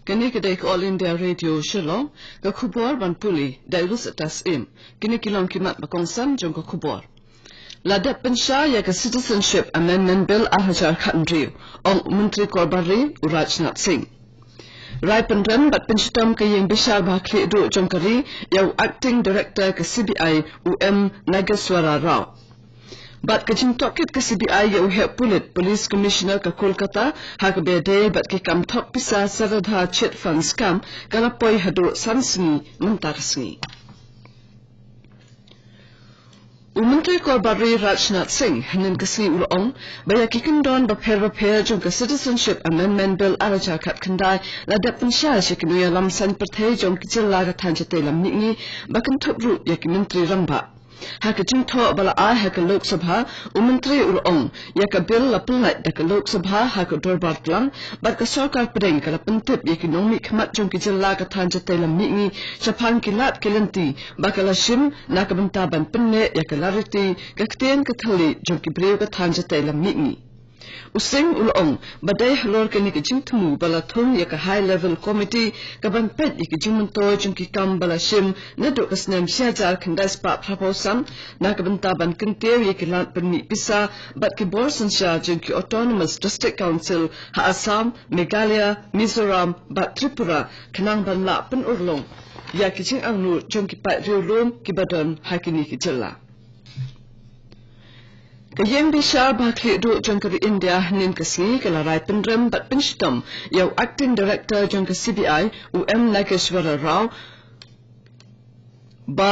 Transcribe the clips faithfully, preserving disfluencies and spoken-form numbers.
Kane ka dei ka All India Radio Shillong, ka khubor ban pule da i Rosetta Syiem. Kine ki long ki mat ba kongsan jong ka khubor. La dep pynshai ïa ka Citizenship Amendment Bill ar hajar khathynriew, ong u Myntri Korbar Ri u Rajnath Singh. Rai pynrem bad pynshitom ka ïing bishar ba khlieh duh jong ka ri ïa u Acting Director ka C B I u M Nageshwara Rao. Bad ka jingtohkit ka C B I ïa u heh pulit, Police Commissioner ka Kolkata, ha kaba ïadei bad ki kam thok pisa Saradha Chit Fund Scam, ka la poi haduh san sngi mynta ka sngi. U Myntri Korbar Ri Rajnath Singh, hynnin ka sngi u la ong, ba ïa ki kyndon bapher bapher jong ka Citizenship Amendment Bill ar hajar khatkhyndai, la dep pynshai sha ki nongïalam saiñ pyrthei jong ki jylla ka thaiñ jatei lam mihngi, ba kynthup ruh ïa ki Myntri Rangbah. Ha ka jingthoh ba la ai ha ka Lok Sabha, u Myntri u la ong, ïa ka bill la pynlait da ka Lok Sabha ha ka dorbar tlang, bad ka sorkar pdeng ka la pyntip ïa ki nongmihkhmat jong ki jylla ka thaiñ jatei lam mihngi, shaphang ki lad ki lynti ba ka la shim, na ka bynta ban pynneh ïa ka lariti, ka ktien ka thylliej jong ki briew ka thaiñ jatei lam mihngi. U Singh u la ong, ba dei halor kane ka jingthmu ba la thung ïa ka High Level Committee, ka ban peit ïa ki jingmyntoi jong ki kam ba la shim, naduh ka snem shi hajar khyndai spah phra phew san, na ka bynta ban kyntiew ïa ki lad pynmih pisa, bad ki bor synshar jong ki Autonomous District Council, ha Assam, Meghalaya, Mizoram, bad Tripura, khnang ban lah pynurlong ïa ki jingangnud jong ki paid riewlum ki ba don ha kine ki jylla. Ka ïing bishar ba khlieh duh jong ka ri India, hynnin ka sngi ka la rai pynrem bad pynshitom ïa u Acting Director jong ka C B I, u M Nageshwara Rao, ba,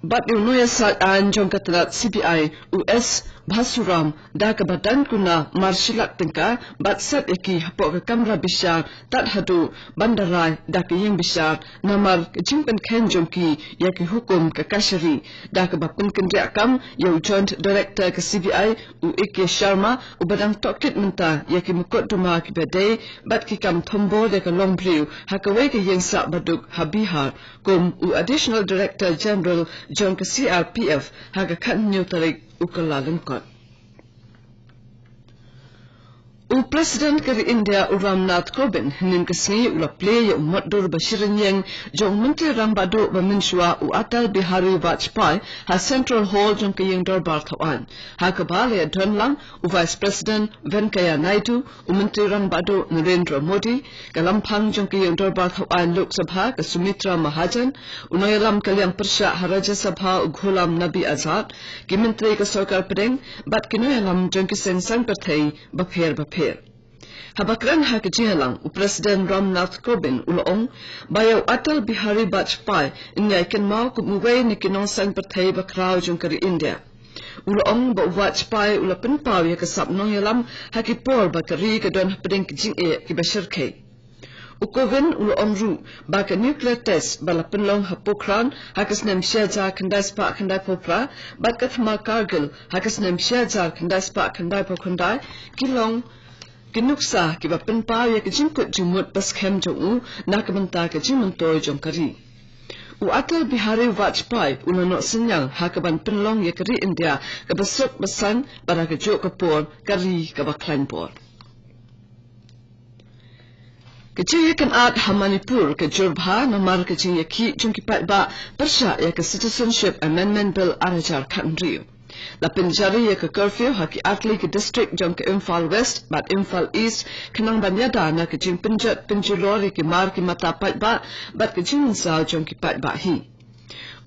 bad ïa u nongïasaid aiñ jong ka tnat C B I, u S Bhasuram, da kaba dang kuna mar shi lak tyngka, bad set ïa ki hapoh ka kamra bishar, tad haduh ban da rai da ka ïing bishar, namar ka jingpynkheiñ jong ki ïa ki hukum ka kashari, da kaba pynkynriah kam ïa u Joint Director ka C B I, u A K Sharma, u ba dang tohkit mynta ïa ki mukotduma ki ba dei bad ki kam thombor ïa ka longbriew ha kawei ka ïing sah baduk ha Bihar, kum u Additional Director General jong ka C R P F, ha ka khathynñiew tarik u Kyllalyngkot. U President ka ri India u Ram Nath Kovind, hynnin ka sngi u la plie ïa u mot dur ba shi rynïeng jong u Myntri Rangbah Duh ba mynshuwa u Atal Bihari Vajpayee, ha Central Hall jong ka ïing dorbar thawaiñ. Ha kaba la ïadon lang u Vice President Venkaiah Naidu, u Myntri Rangbah Duh Narendra Modi, ka lamphang jong ka ïing dorbar thawaiñ Lok Sabha ka Sumitra Mahajan, u nongïalam ka liang pyrshah ha Rajya Sabha u Ghulam Nabi Azad, ki Myntri ka sorkar pdeng, bad ki nongïalam jong ki seng saiñ pyrthei bapher bapher. Haba kren ha ka jingïalang, u President Ram Nath Kovind u la ong, ba ïa u Atal Bihari Vajpayee yn ïai kynmaw kum uwei na ki nongsaiñ pyrthei bakhraw jong ka ri India. U la ong ba u Vajpayee u la pynpaw ïa ka sap nongïalam ha ki por ba ka ri ka don hapdeng ki jingeh ki ba shyrkhei. U Kovind u la ong ruh ba ka nuclear test ba la pynlong ha Pokhran ha ka snem shi hajar khyndai spah khyndai phew phra, bad ka thma Kargil ha ka snem shi hajar khyndai spah khyndai phew khyndai, ki long ki nuksa ki ba pynpaw ïa ka jingkut jingmut ba skhem jong u na ka bynta ka jingmyntoi jong ka ri. U Atal Bihari Vajpayee u la noh synñiang ha ka ban pynlong ïa ka ri India ka ba suk ba saiñ, bad ha kajuh ka por ka ri ka ba khlaiñ bor. Ka jingïakynad ha Manipur ka jur bha namar ka jingïakhih jong ki paidbah pyrshah ïa ka Citizenship Amendment Bill ar hajar khathynriew. La pynjari ïa ka curfew ha ki artylli ki district jong ka Imphal West bad Imphal East, khnang ban ïada na ka jingpynjot pynjulor ïa ki mar ki mata paidbah bad ka jingmynsaw jong ki paidbah hi.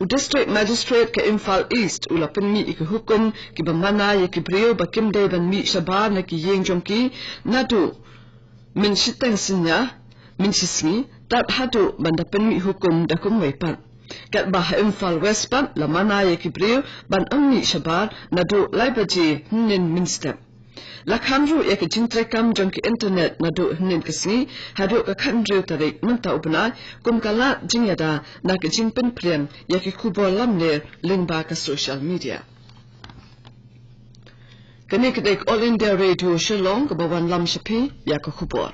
U District Magistrate ka Imphal East u la pynmih ïa ki hukum ki ba mana ïa ki briew ba kim dei ban mih shabar na ki ïing jong ki naduh mynshiteng synñia, mynshisngi, tad haduh ban da pynmih hukum da kumwei pat. Katba ha Imphal West pat la mana ïa ki briew ban ym mih shabar naduh lai baje hynnin mynstep. La kham ruh ïa ka jingtreikam jong ki internet naduh hynnin ka sngi haduh ka khathynriew tarik mynta u bnai, kum ka lad jingïada na ka jingpynphriang ïa ki khubor lamler lyngba ka social media. Kane ka dei ka All India Radio Shillong ka ba wanlam sha phi ïa ka khubor.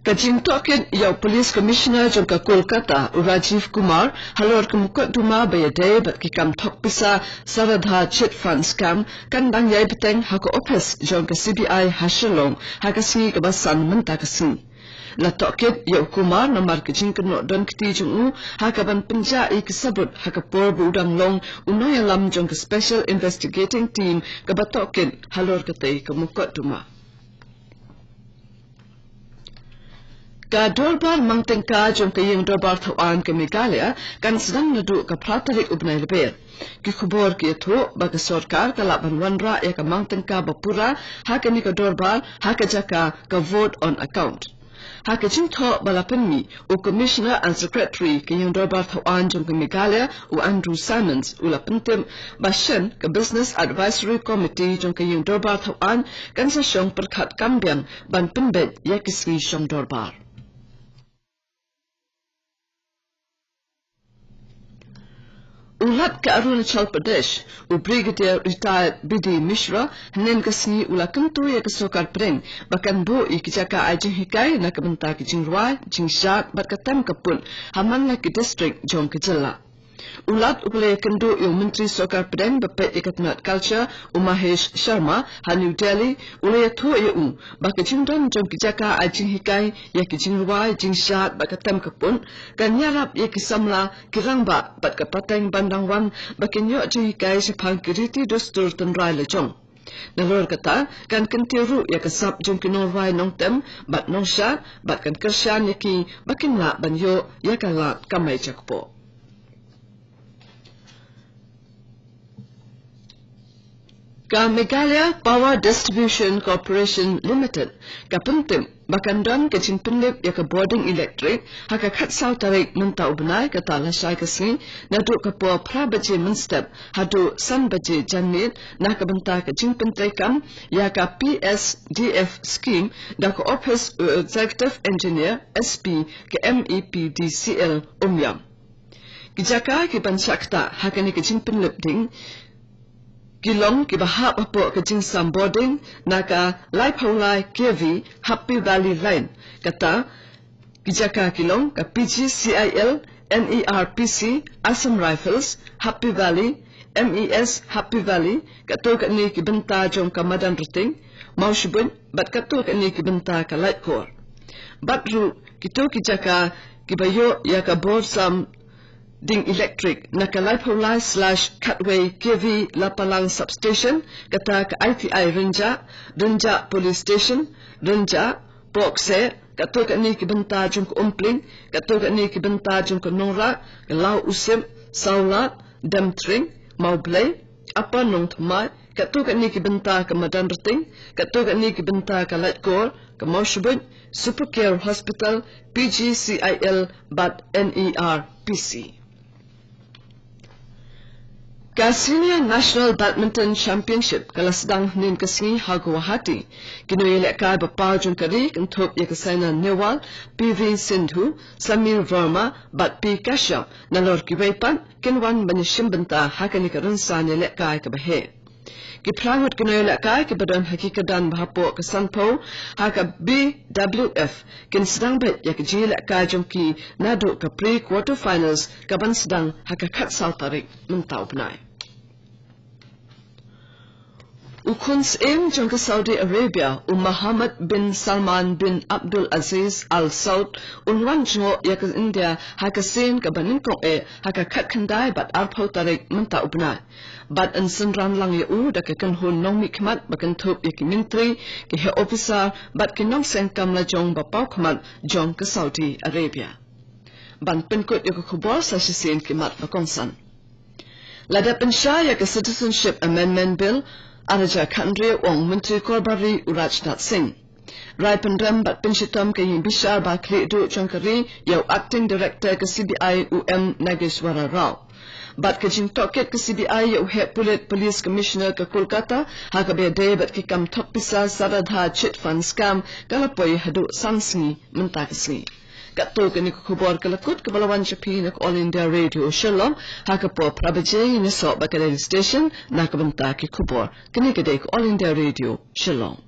Ka jingtohkit ïa u Police Commissioner jong ka Kolkata, u Rajiv Kumar, halor ka mukotduma ba ïadei bad ki kam thok pisa Saradha Chit Fund Scam, kan dang ïai bteng ha ka ophis jong ka C B I ha Shillong, ha ka sngi kaba san mynta ka sngi. La tohkit ïa u Kumar namar ka jingkynnoh don kti jong u, ha kaban pynjah ïa ki sabut ha ka por ba u dang long u nongïalam jong ka Special Investigating Team kaba tohkit halor katei ka mukotduma. Ka dorbar mang tyngka jong ka ïing dorbar thawaiñ ka Meghalaya kan sdang naduh ka phra tarik u bnai Lber. Ki khubor ki ïathuh ba ka sorkar ka lah ban wanrah ïa ka mang tyngka ba pura ha kane ka dorbar, ha ka jaka ka vote on account. Ha ka jingthoh ba la pynmih, u Commissioner and Secretary ka ïing dorbar thawaiñ jong ka Meghalaya, u Andrew Simons, u la pyntip ba shen ka Business Advisory Committee jong ka ïing dorbar thawaiñ kan sa shong pyrkhat kam biang ban pynbeit ïa ki sngi shong dorbar. U Lat ka Arunachal Pradesh, u Brigadier Retired B D Mishra, hynnin ka sngi u la kyntu ïa ka sorkar pdeng ba kan buh ïa ki jaka ai jinghikai na ka bynta ka jingrwai, jingshad bad ka tem ka put ha man la ki district jong ka jylla. U Lat uba la ïakynduh ïa u Myntri Sorkar Pdeng ba peit ïa ka tnat Culture, u Mahesh Sharma, ha New Delhi, u la ïathuh ïa u ba ka jingdon jong ki jaka ai jinghikai ïa ki jingrwai, jingshad bad ka tem ka put kan ïarap ïa ki samla, ki rangbah bad ka pateng ban dang wan ba kin ïoh jinghikai shaphang ki riti dustur tynrai lajong. Nalor kata, kan kyntiew ruh ïa ka sap jong ki nongrwai nongtem bad nongshad bad kan kyrshan ïa ki ba kin lah ban ïoh ïa ka lad kamai jakpoh. Ka Meghalaya Power Distribution Corporation Limited ka pyntip ba kan don ka jingpynlip ïa ka bording elektrik ha ka khatsaw tarik mynta u bnai, kata lashai ka sngi, naduh ka por phra baje mynstep haduh san baje janmiet, na ka bynta ka jingpyntreikam ïa ka P S D F scheme da ka ophis u Executive Engineer, S P, ka M E P D C L Umiam. Ki jaka kiban shah ktah ha kane ka jingpynlip ding ki long kiba hap hapoh ka jingsam bording na ka laiphew lai K V Happy Valley Line, kata ki jaka ki long ka P G C I L, N E R P C, Assam Rifles, Happy Valley, M E S Happy Valley, katto katne ki bynta jong ka Madanrting, Mawshbuit, bad katto katne ki bynta ka Laitkor. Bad ruh kito ki jaka kiba ïoh ïa ka bor sam ding elektrik na ka laiphew lai slash khatwei K V Lapalang Substation, kata ka I T I Rynjah, Rynjah Police Station, Rynjah, Pohkseh, katto katne ki bynta jong ka Umpling, katto katne ki bynta jong ka Nongrah, ka Law Usip, Sawlad, Demtring, Mawblei, Upper Nongthymmai, katto katne ki bynta ka Madanrting, katto katne ki bynta ka Laitkor, ka Mawshbuit, Super Care Hospital, P G C I L bad N E R P C. Ka Senior National Badminton Championship ka la sdang hynnin ka sngi ha Guwahati. Ki nongïalehkai ba paw jong ka ri kynthup ïa ka Saina Nehwal, P V Sindhu, Samir Verma bad P Kashyap, nalor kiwei pat kin wan ban ïashim bynta ha kane ka rynsan ïalehkai kaba heh. Ki phra ngut ki nongïalehkai kiba don ha ki kyrdan ba hapoh ka sanphew ha ka B W F kin sdang beit ïa ka jingïalehkai jong ki naduh ka pre quarter finals kaban sdang ha ka khatsaw tarik mynta u bnai. U khun syiem jong ka Saudi Arabia, u Mohammed bin Salman bin Abdul Aziz Al Saud, un wan jngoh ïa ka India ha ka sien kaba nyngkong eh ha ka khatkhyndai bad arphew tarik mynta u bnai. Bad yn synran lang ïa u da ka kynhun nongmihkhmat ba kynthup ïa ki myntri, ki heh ophisar bad ki nongseng kam lajong ba paw khmat jong ka Saudi Arabia. Ban pynkut ïa ka khubor, sa shisien ki mat ba kongsan. Lada pynshai ïa ka Citizenship Amendment Bill ar hajar khathynriew, ong Myntri Korbar Ri u Rajnath Singh. Rai pynrem bad pynshitom ka ïingbishar ba khlieh duh jong ka ri ïa u Acting Director ka C B I, u M Nageshwara Rao. Bad ka jingtohkit ka C B I ïa u heh pulit Police Commissioner ka Kolkata ha kaba ïadei bad ki kam thok pisa Saradha Chit Fund Scam ka la poi haduh san sngi mynta ka sngi. Katto katne ka khubor ka la kut kaba la wan sha phi na ka All India Radio Shillong. Ha ka por phra baje ngin ïasoh bad ka Delhi Station na ka bynta ki khubor. Kane ka dei ka All India Radio Shillong.